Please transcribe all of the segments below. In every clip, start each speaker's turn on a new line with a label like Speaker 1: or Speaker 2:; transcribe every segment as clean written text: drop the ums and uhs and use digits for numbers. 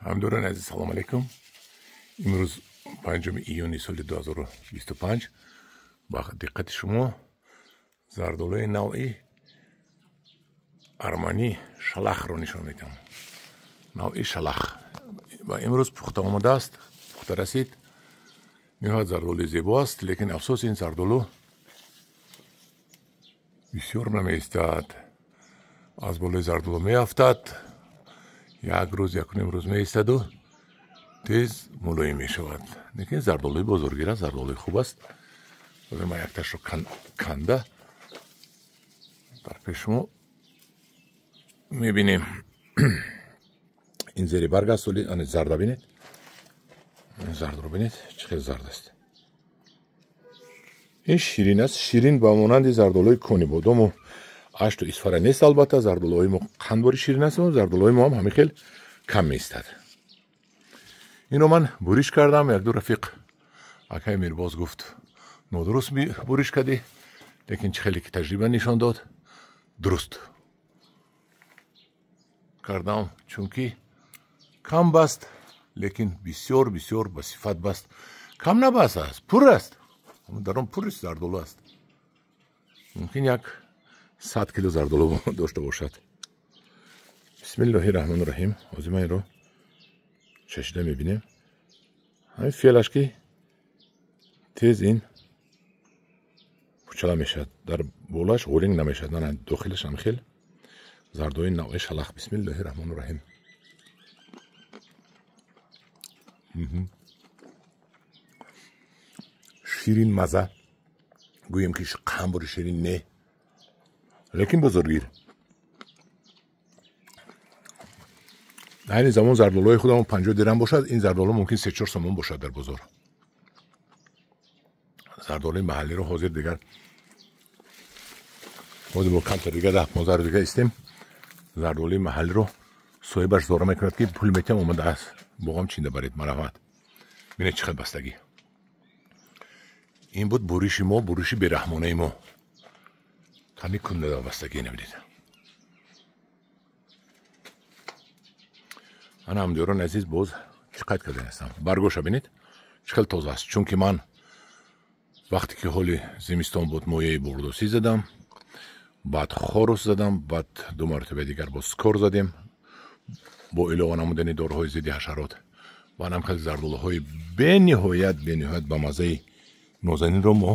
Speaker 1: Ҳамдорон азиз, салом алейкум. Имрӯз 5 июни соли 2025 ба диққати шумо зардолуи навъи арманӣ шалахро нишон медиҳам. Навъи шалах ва имрӯз пухта омадааст, пухта расид. Ниҳоят зардолуи зебо аст, лекин афсӯс ин зардолу бисёр намеистад. Аз болои зардолу меафтад, як рӯз, якуним рӯз меистаду тез мулоим мешавад. Лекин зардолуи бозоргир аст, зардолуи хуб аст. Ман якташро канда дар пеш шумо мебинем. Ин зери барг аст, ани зарда бинед, зардро бинед, чӣ хел зард аст. Ин ширин аст, ширин ба монанди зардолуи кони бодому ашту исфара нест. Албатта зардолуҳои мо қандбори ширин аст, зардолуҳои мо ҳам ҳамин хел кам меистад. Инро ман буриш кардам, якду рафиқ акай Мирбоз гуфт нодуруст буриш кардӣ, лекин чӣ хеле ки таҷриба нишон дод, дуруст кардам, чунки кам баст, лекин бисёр бисёр ба сифат баст. Кам набаст аст, пур аст, дар он пур зардолу аст. Мумкин 100 кило зардолу дошта бошад. Бисмиллоҳи раҳмони раҳим. Ҳозир ман инро чашида мебинем. Ҳамин феълаш ки тез ин пучала мешавад, дар болаш ғулинг намешавад, на дохилаш ҳам хел зардои навъи шалах. Бисмиллоҳи раҳмони раҳим. Ширин маза, гӯем ки қамбури ширин не, лекин бозоргир. Айни замон зардолуҳои худамон 50 дирам бошад, ин зардолу мумкин 3-4 сомон бошад дар бозор. Зардолуи маҳаллиро ҳозир дигар ҳозир бо камтар дига 10-15 рӯз дига истем, зардолуи маҳаллиро соҳибаш зора мекунад ки пул метиҳам, омада аст боғам чинда баред, марҳамат. Бинед чӣ қадр бастагӣ. Ин буд буриши мо, буриши бераҳмонаи мо. Қани кунда бастагӣ набинед. Ана ҳамдиёрон азиз, боз чӣ қайд кардан ҳастам. Баргоша бинед чӣ хел тоза аст, чунки ман вақте ки ҳоли зимистон буд мояи бурдосӣ задам, баъд хорус задам, баъд ду маротиба дигар боз скор задем бо илова намудани доруҳои зидди ҳашарот. Ва анам хел зардолуҳои бениҳоят бениҳоят ба маззаи нозанинро мо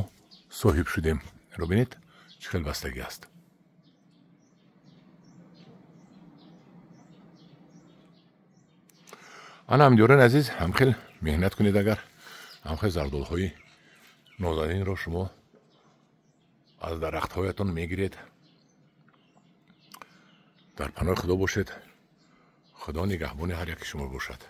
Speaker 1: соҳиб шудем. Инро бинед чӣ хел бастагӣ аст. Ана ҳамдиёрон азиз, ҳамхел меҳнат кунед, агар ҳамхел зардолуҳои нозанинро шумо аз дарахтҳоятон мегиред. Дар паноҳи Худо бошед. Худо нигаҳбони ҳар яки шумо бошад.